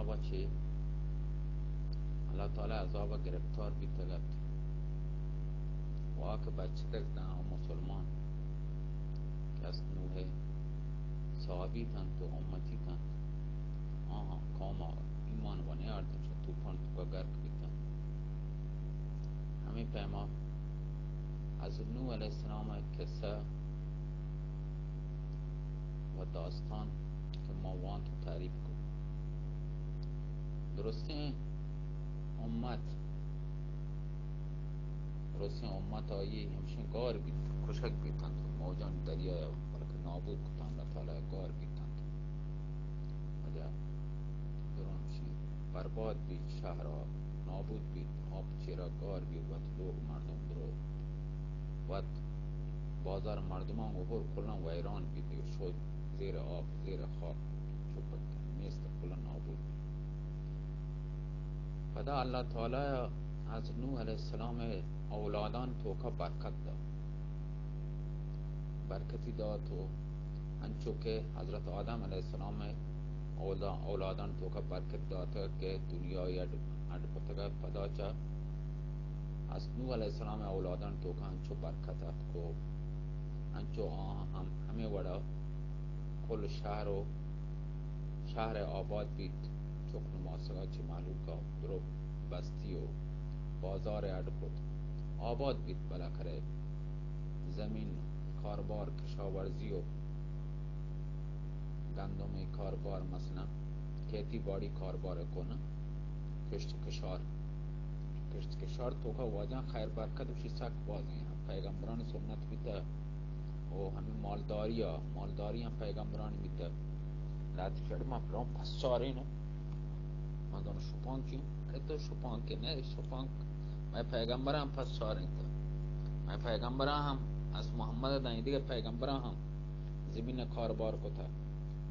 و چہ اللہ تعالی عذاب ءَ گرفتار بیتگ ات، واک بچتگ داں آ مسلمان کہ حضرت نوح ءِ صحابی اتنت و امتی اتنت، آہاں قوم ءَ ایمان و نیارت، چہ طوفان توکا غرق بیتنت۔ ہمے پیما حضرت نوح علیہ السلام ءِ قصہ و داستان کہ ما وانت و تعریف کو۔ درستیں امت، درستیں امت آئی ہمشیں گار بیت، کشگ بیتنت، موجان دریا بلکہ نابود کتنت، اللہ تعالی گار بیتنت۔ واجہ درون شی برباد بیت، شہر ءَ نابود بیت، آپ چیرا گار بیت، وت لوگ مردم برو، وت بازار مردمان و ہور کلاں ویران بیت، شد زیر آپ، زیر خاک، چپت نیست، کلاں نابود بیت۔ پدا اللہ تعالی از نوح علیہ السلام اولادان توکا برکت دات۔ برکتی دات و انچو کہ حضرت آدم علیہ السلام ءِ اولا-، اولادان توکا برکت داتگ کہ دنیا ءَ اڈ، اڈ کتگ ءُ پدا چہ حضرت نوح علیہ السلام ءِ اولادان توکا انچو برکت اتک و انچو آہاں ہم ہمے وڑا کل شہر و شہر آباد بیت، چک نماسگا چہ مہلوکا درو بستی و بازار اڈ کت، آباد بیت، بالاخرہ زمین کاربار کشاورزی و گندم کاربار، مثلاً کھیتی باڑی کاربار کن، کشت کشار، کشت کشار توکا واجہ خیر برکت وشی سک بازیں، پیغمبران سنت بیتا و ہمیں مالداری ءَ، مالداری ہم پیغمبران بیتا۔ لہتے شڑ ما پلان پس چارین، من دونوں شپانکی، اے تو شپانکی نہ، شپانک مئے پیغمبراں پس چارینت۔ مئے پیغمبراں ہم، از محمد داں دیگہ پیغمبراں ہم زمین کاربار کتا،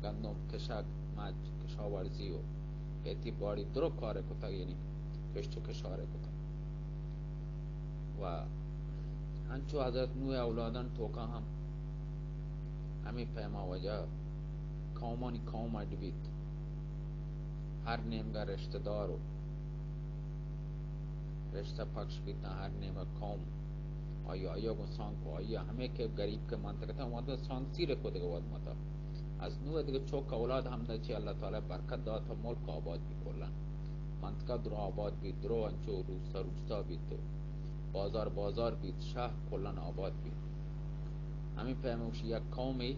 گندم کشگ، مچ، کشاورزی و کھیتی باڑی درو کار کتا، یعنی کشت و کشار کتا۔ و انچو حضرت نوح اولادان توکا ہم ہمیں پیما واجہ قومانی قوم اڈ بیت، ہر نیمگا رشتہ دار و رشتہ پکش بیتاں، ہر نیمگا قوم آئی، آئی گوں سانگ کو، آئی ہمیں کہ غریب کہ منطقہ تا وانتا سانگ سیر کو دگہ واد متا۔ از نوح دگہ چوک اولاد ہمدا چہ اللہ تعالی برکت دات و ملک آباد بی کلا۔ منطقہ درو آباد بیت، درو انچو روستا روستا بیت، بازار بازار بیت، شہر کلاً آباد بیت۔ ہمیں پیموش یک قومے،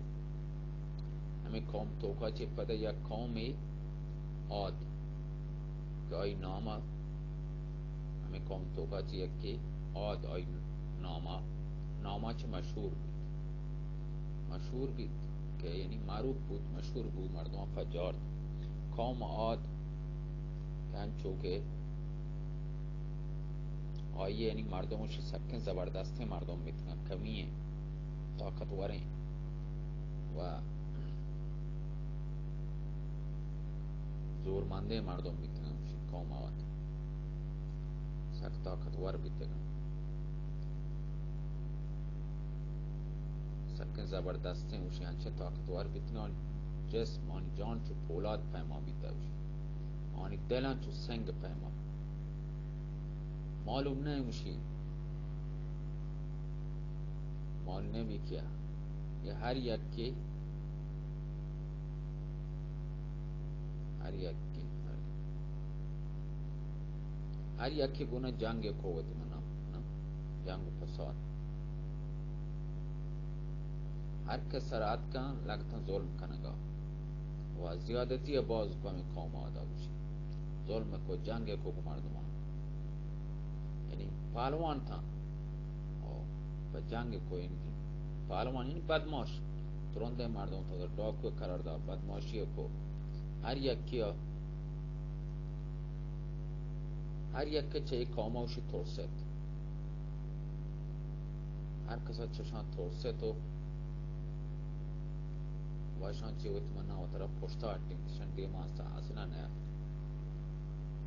ہمیں قوم توکا چہ پدا یک قومے عاد کہ آئی نامہ، ہمیں قوم توکا چہ یکے عاد آئی نامہ، نامہ چہ مشہور بیت، مشہور بیت کہ یعنی معروف بوت، مشہور بوت، مردمان پجارت۔ قوم عاد کہ انچو کہ آئی یعنی مردم وشی سکیں زبردستیں مردم بیتگاں، قوی ایں، طاقتوریں و زورمندیں مردم بیتگاں، وشی قوم عاد سک طاقتور بیتگاں، سکیں زبردستیں، وشی انچیں طاقتور بیتگاں، جسم آنی جان چو پولاد پیما بیتگ، وشی آنی دلاں چو سنگ پیما۔ معلوم نہ گوشی، معلوم نہ بی کیا۔ یہ ہر یکے، ہر یکے، ہر، ہر یکے گونا جنگ کو وت منا، نا؟ جنگ و فساد۔ ہر کس سر آتکاں لگتاں ظلم کنگا و زیادتی باز کو ہمیں قوم آدا گوشی۔ ظلم کو، جنگ کو گو مردمان۔ یعنی پہلوان تھا۔ او، پہ جنگ کو یعنی کہ پہلوان یعنی بدماش۔ ترندیں مردم تھا، ڈاکو قرار دا، بدماشی کو۔ ہر یکی، ہر یک چہ قوم وشی ترست۔ ہر کسا چشاں ترست و وشان چی وت منا وترا پشتا اٹیں، چشاں دیما استا اصلا نہ۔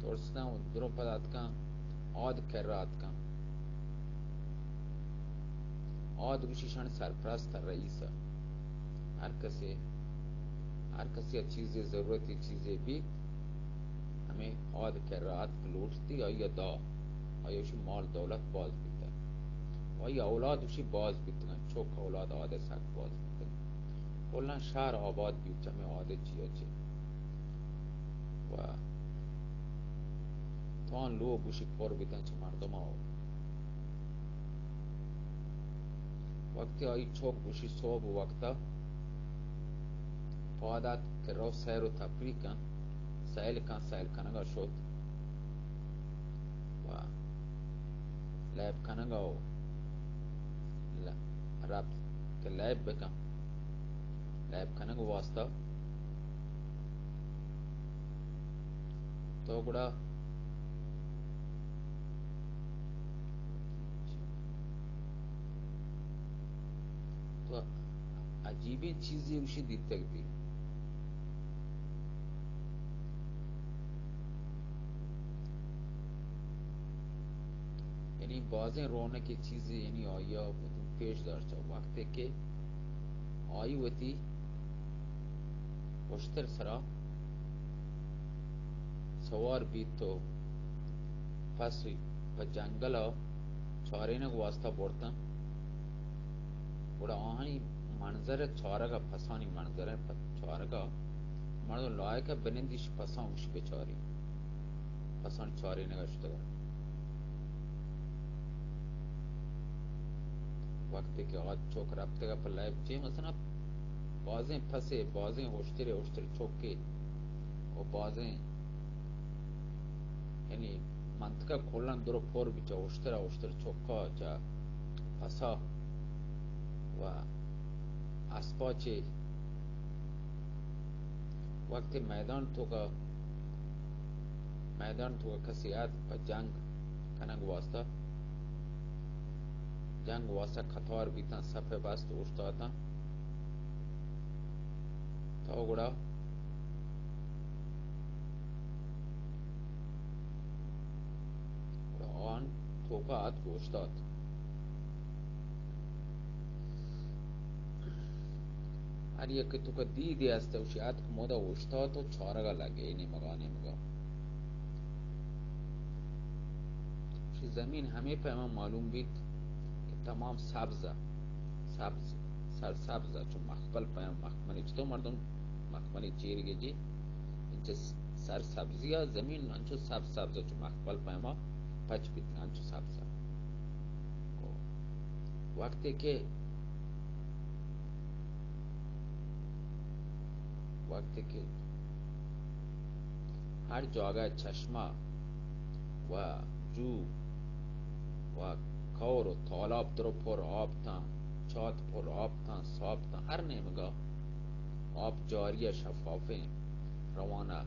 ترستاں و درو پدا اتکاں، عاد کرا اتکاں۔ عاد گوشی شان سرپرست رئیس۔ ہر کسی، ہر کسی چیزے ضرورتی چیزے بیت، ہمے آد کرا اتک لوٹتی، آئی ءَ دا، آئی ءَ وشی مال دولت باز بیتگ، و آئی اولاد وشی باز بیتگ، چوک اولاد آد ءَ سک باز بیتگ، کلاں شہر آباد بیت چہ ہمے آد ءِ چیا چہ، و توان لوگ وشی پر بیتگ چہ مردم ءَ۔ وقتی آئی چوک گوشی صبح وقتا پاد ات کہ رو سیر و تفریح کن، سیل کن، سیل کنگا شد و لیب کنگا و ل-، رفت کہ لیب بکن، لیب کنگ واسطہ۔ تو گڑا تو عجیبیں چیزے گوشی دیتگ بی۔ یعنی بازیں رونقیں چیزے یعنی آئی ءَ پیش داشت۔ وقتے کہ آئی وتی اشتر سرا سوار بیت و پس پہ جنگل ءَ چارینگ واسطہ برتن، گڑا آہانی منظر ءِ چارگ ءَ، پسانی منظر ءِ پ-، چارگ ءَ مردم لائق ءَ بنندیش پساں گوش بچاری، پسانی چارینگ ءَ شتگ۔ وقتے کہ آ چوک رپتگ ءَ پہ لیب چے مثلاً بازیں پسے، بازیں اشترے، اشتر چوکے و بازیں یعنی منطقہ کلاں درو پر بی چہ اشترا، اشتر چوکا، چہ پسا و اسپا چے۔ وقتی میدان توکا، میدان توکا کسی ات پہ جنگ کنگ واسطہ، جنگ واسطہ قطار بیتاں، صف بست اوشتاتاں۔ تو گڑا، گڑا آن توکا اتک اوشتات۔ ہر یکے توکا دیدے است، اوشی اتک مودا اوشتات و چارگا لگے، نیمگا نیمگا۔ اوشی زمین ہمے پیما معلوم بیت کہ تمام سبز ءَ، سبز، سر سبز ءَ، چو مخمل پیما مخملی، چطور مردم مخملی چیر گجی، انچو سر سبزی ءَ زمین انچو سبز سبز ءَ، چو مخمل پیما پچ بیت، انچو سبز ءَ۔ وقتی کہ، وقتی کہ ہر جاگہ چشمہ و جو و کور و تالاب درو پر آپ تاں، چات پر آپ تاں، ساپ تاں، ہر نیمگا آپ جاری ءُ شفافیں، روانہ،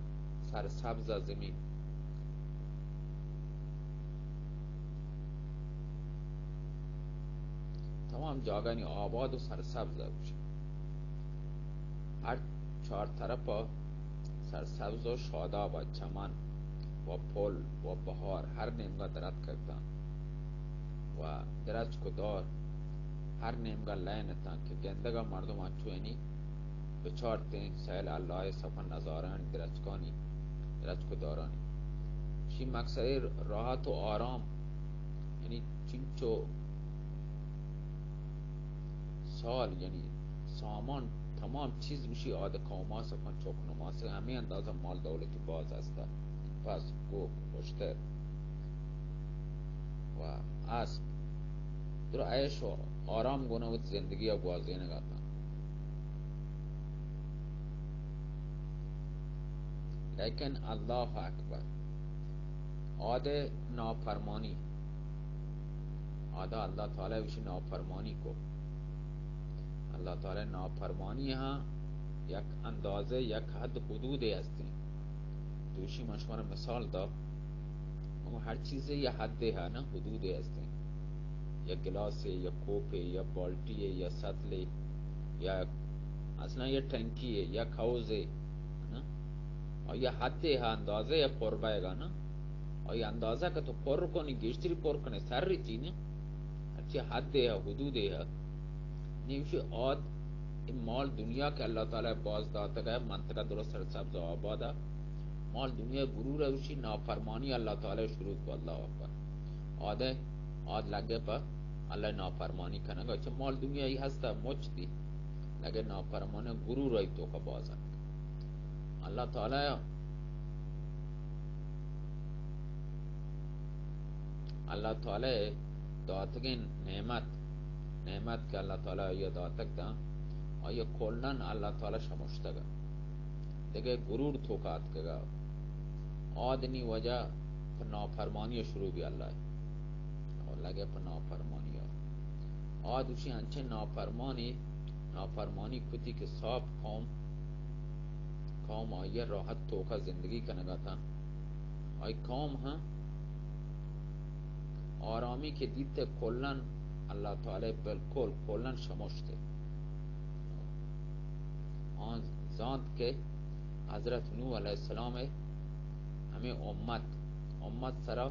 سرسبز ءُ زمین۔ تمام جاگہانی آباد و سرسبز ءَ گوش۔ ہر چار طرف ءَ سرسبز و شاداب ءَ چمن و پل و بہار ہر نیمگا دراتک اتاں و درچک و دار ہر نیمگا لین اتاں کہ گندگا مردم انچو یعنی بچارتیں سیل اللہ ءِ صفا نظارہانی درچکانی، درچک و دارانی۔ شی مقصد راحت و آرام، یعنی چنچو سال، یعنی سامان، تمام چیز گوشی آد قوما سکن چوک نماسگ، ہمے اندازہ مال دولتی باز ہستا، پس، کوک، اشتر و اسپ، درو عیش و آرام گونا وت زندگی ءَ گوازینگ اتاں۔ لیکن اللہ اکبر، آد ءِ نافرمانی، آدا اللہ تعالی وشی نافرمانی کو۔ اللہ تعالی نافرمانی ہاں یک اندازے، یک حد حدودے ہستیں۔ دوشی من شمارا مثال دا، مگو ہر چیزے یا حدے ہا نا، حدودے ہستیں۔ یا گلاسے، یا کوپے، یا بالٹیے، یا سطلے، یا اصلاً یا ٹنکیے، یا حوضے، نا؟ آئی ءِ حدے ہا، اندازہ یا پر بئیگا نا؟ آئی ءِ اندازہ کہ تو پر کنی، گیشتری پر کنی، سر ریچی نا؟ ہرچی حدے ہا، حدودے ہا۔ نی گوشی آد، اے مال دنیا کہ اللہ تعالی باز داتگ ءَ، منطقہ درست سرسبز و آباد ءَ۔ مال دنیا غرور ءَ، گوشی نافرمانی اللہ تعالی شروع کو۔ اللہ اکبر۔ آدے، آد لگے پہ اللہ نافرمانی کنگا۔ چہ مال دنیا ای ہستا مچ دی، لگے نافرمانی، غرور ای توکا باز ات۔ اللہ تعالی، اللہ تعالی داتگیں نعمت، نعمت کہ اللہ تعالی آئی داتگ تاں، آئی کلن اللہ تعالی شمشتگ۔ دگہ غرور توکا اتکگا۔ آدنی وجہ پہ نافرمانی شروع بی اللہ۔ اور لگے پہ نافرمانی۔ آد گوشی انچیں نافرمانی، نافرمانی کتی کہ صاف قوم، قوم آئی راحت توکا زندگی کنگا تاں۔ آئی قوم ہاں آرامی کہ دیت کلن اللہ تعالی بالکل کلن شمشت۔ آن زانت کہ حضرت نوح علیہ السلام ہمیں امت، امت سرا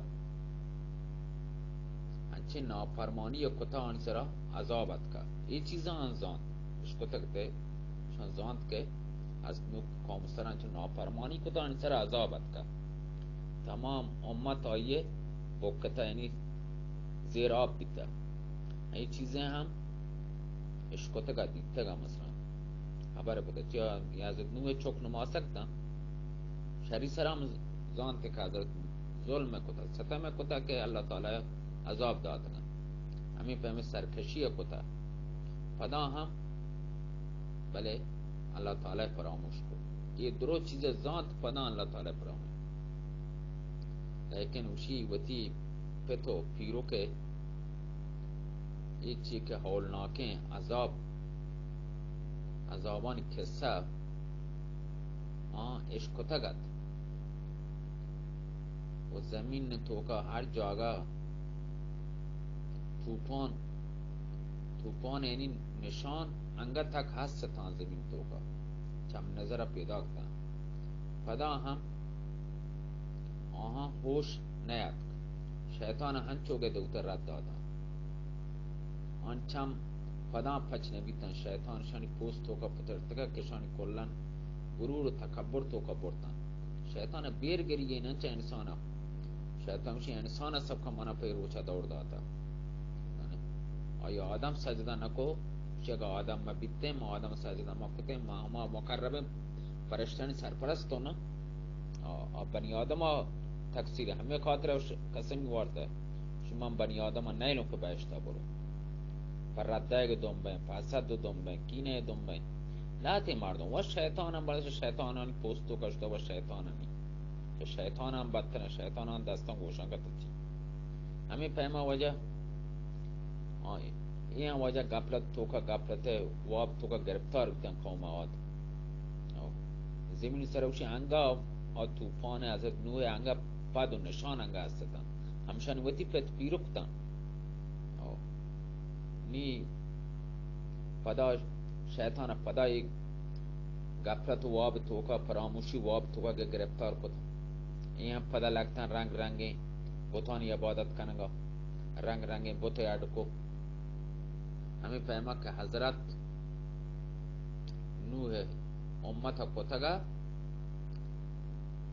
انچیں نافرمانی کتا، آنی سرا عذاب اتکا۔ اے چیزاں آن زانت، اشکتگ تے، شان زانت کہ از نوح قوم سرا انچیں نافرمانی کتا، آنی سرا عذاب اتکا۔ تمام امت آئیے بکتا، یعنی زیر آپ بیتا۔ اے چیزیں ہم اشکتگا، دیتگا، مثلاً خبر کتا۔ چیا حضرت نوح چک نماسگ تاں، شری سرا ہم زانت کہ حضرت ظلم کتا، ستم کتا کہ اللہ تعالی عذاب داتگا۔ ہمیں پہ ہمیں سرکشی کتا۔ پدا ہم بلے اللہ تعالی فراموش کو۔ یہ درو چیز زانت، پدا اللہ تعالی فراموش۔ لیکن اشی وتی پت و پیرک ء اے چی کہ ہولناکیں عذاب، عذابانی قصہ آں اشکتگ ات و زمین توکا ہر جاگہ طوفان، طوفان یعنی نشان انگت تک ہست اتاں زمین توکا، چم نظر پیداک اتاں۔ پدا ہم آہاں ہوش نیاتک۔ شیطان ہنچو گدوتر رد داتاں۔ آن چم پداں پچ نہ بیتاں۔ شیطان شانی پوست توکا پترتگا کہ شانی کلن غرور و تکبر توکا برتاں۔ شیطان بیر گریگے نہ چہ انسانا۔ شیطان گوشی انسان سبکا منا پہ روچا دور داتا۔ آیا آدم سجدہ نہ کو؟ گوشی اگا آدم مہ بیتیں، ما آدم سجدہ مہ کتیں، ما ہما مقربیں پرشتانی سرپرست تو نا۔ آ، آ بنی آدم آ تقصیر ہمیں خاطر ش-، قسم وارتا۔ شما بنی آدم نیلوں کہ بہشتا برو۔ پر ردائے دنبیں، پر حسد دنبیں، کینے دنبیں۔ لاتے مردم و شیطان ہم بلے شیطانانی پوستو کشتا و شیطان ہمی۔ کہ شیطان ہم بدتر، شیطان ہم دستان گوشان کا تچی۔ ہمیں پیما وجہ، آ، اے ہم وجہ غفلت توکا، غفلت واب توکا گرفتار بیتن قوم آد۔ آ، زمین سر اوشی انگا، آ طوفان حضرت نوح انگا پد و نشان انگا استتن۔ ہمشان وتی پت پیرک تن۔ آ، نی پدا شیطان پدا ایک غفلت واب توکا، فراموشی واب توکا کہ گرفتار کت۔ اے ہم پدا لگتاں رنگ رنگیں بتانی عبادت کنگا، رنگ رنگیں بت اڈ کو۔ ہمیں پیما کہ حضرت نوح امت کتگا،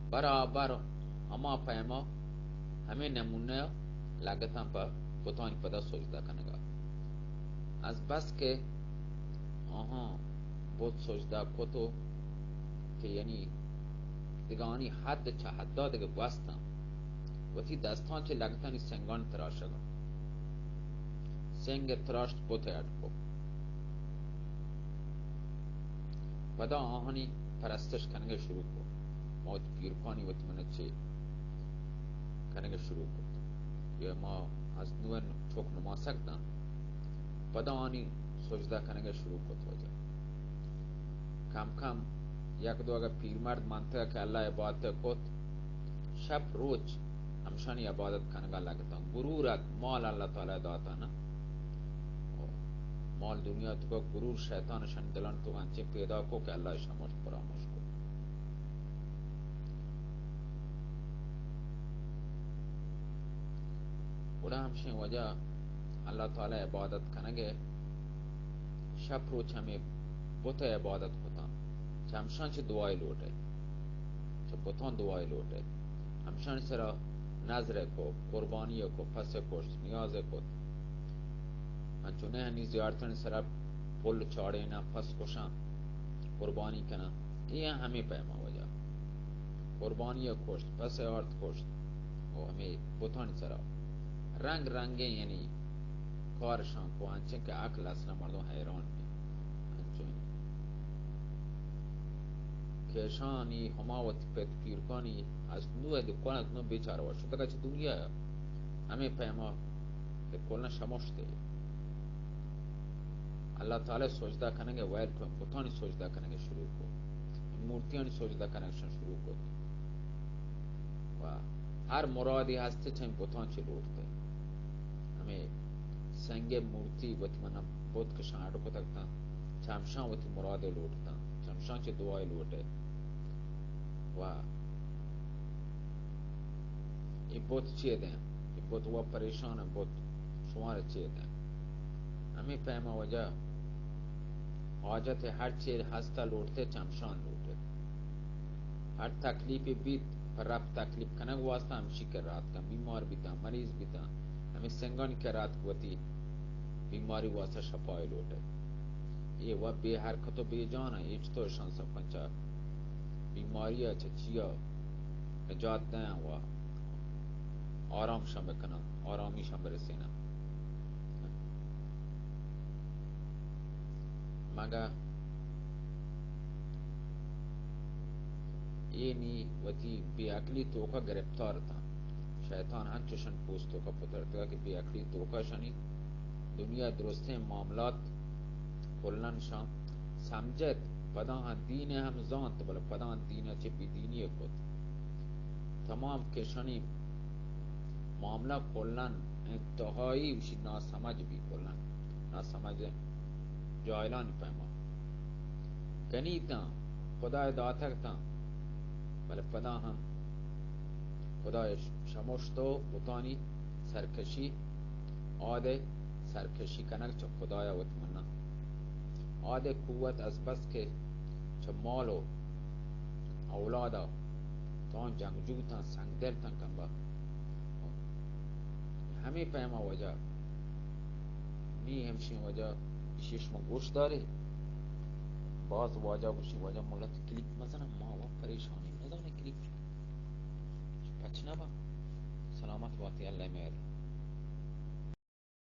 برابر ہما پیما ہمیں نمونہ لگتاں پہ بتانی پدا سجدہ کنگا۔ از بس کہ آہاں بت سجدہ کتو کہ یعنی دگانی حد چہ حدا دگہ گوستاں، وتی دستاں چہ لگتانی سنگان تراشگا۔ سنگ تراشت بت اڈ کو۔ پدا آہانی پرستش کنگے شروع کو۔ موت پیرکانی وت من چے کنگے شروع کو۔ یا ما از نوع چوک نماسگ داں۔ پدا آنی سجدہ کنگے شروع کت وجہ۔ کم کم یک دو اگہ پیرمرد منتگا کہ اللہ عبادت کت، شپ روچ ہمشانی عبادت کنگا لگتاں۔ غرور ات، مال اللہ تعالی داتا نا۔ مال دنیا توکا غرور شیطان شان دلان توکا انچیں پیدا کو کہ اللہ شمار فراموش کو۔ گڑا ہمشیں وجہ اللہ تعالی عبادت کنگے شپ روچ ہمیں بت عبادت کتاں، چہ ہمشان چہ دعائے لوٹے۔ چہ بتاں دعائے لوٹے۔ ہمشانی سرا نذرے کو، قربانی کو، پسے کشت، نیازے کت۔ انچو نہ ہنی زیارتانی سرا پل چاڑیناں، پس کشاں، قربانی کناں۔ اے ہمے پیما وجہ۔ قربانی کشت، پسے آرت کشت، او ہمے بتانی سرا رنگ رنگیں یعنی کارشاں کو، انچیں کہ عقل اصلا مردم حیران بی۔ انچیں کہ اشانی ہما وتی پت پیرکانی از نو دکان از نو بیچارہ وا شتگا چہ دنیا، ہمے پیما کہ کلا شمشتے۔ اللہ تعالی سجدہ کنگے ویل کو، بتانی سجدہ کنگے شروع کو، مورتیانی سجدہ کنگشان شروع کو۔ و ہر مرادی ہستے چہ بتان چہ لوٹتے۔ ہمے سنگ مورتی وتی منا بت کشان اڈ کتگ تاں، چمشان وتی مراد لوٹتاں، چمشان چہ دعائے لوٹے۔ و اے بت چے دیں؟ اے بت و پریشان بت، شمار چے دیں؟ ہمے پیما وجہ حاجت ہر چیز ہستا لوٹتے، چمشان لوٹے۔ ہر تکلیفی بیت، پر رب تکلیف کنگ واسطہ ہمشی کرا اتکاں، بیمار بیتاں، مریض بیتاں، ہمے سنگانی کرا اتک وتی بیماری واسطہ شفای لوٹے۔ اے و بے حرکت و بے جان ایں، ہچ تو اشان سب کنچا بیماری چہ چیا نجات دیں و آرام شان بکناں، آرامی شان برسیناں۔ مگہ اے نی وتی بے عقلی توکا گرفتار تاں۔ شیطان ہنچوشن پوست توکا پترتگا کہ بے عقلی توکا شانی دنیا درستیں معاملات کلن شان سمجھت، پدا ہاں دین ہم زانت، بلے پدا ہاں دین چہ بے دینی کت۔ تمام کشانی معاملہ کلن انتہائی وشی ناسمجھ بی، کلن ناسمجھ جاہلانی پیما کنی تاں، خدا داتگ تاں، بلے پدا ہم خدا شمشت و بتانی سرکشی، آدے سرکشی کنگ چہ خدایا وت منا۔ آدے قوت از بس کہ چہ مال و اولادا تاں جنگجو تاں، سنگدل تاں کمبا۔ ہمے پیما وجہ نی ہمشیں وجہ اشی شما گوش دارے۔ باز واجہ گوشی، واجہ ملت کلیپ مزنہ، ما و پریشانی نزانے کلیپ پچ نہ با۔ سلامت باتی، اللہ مہر۔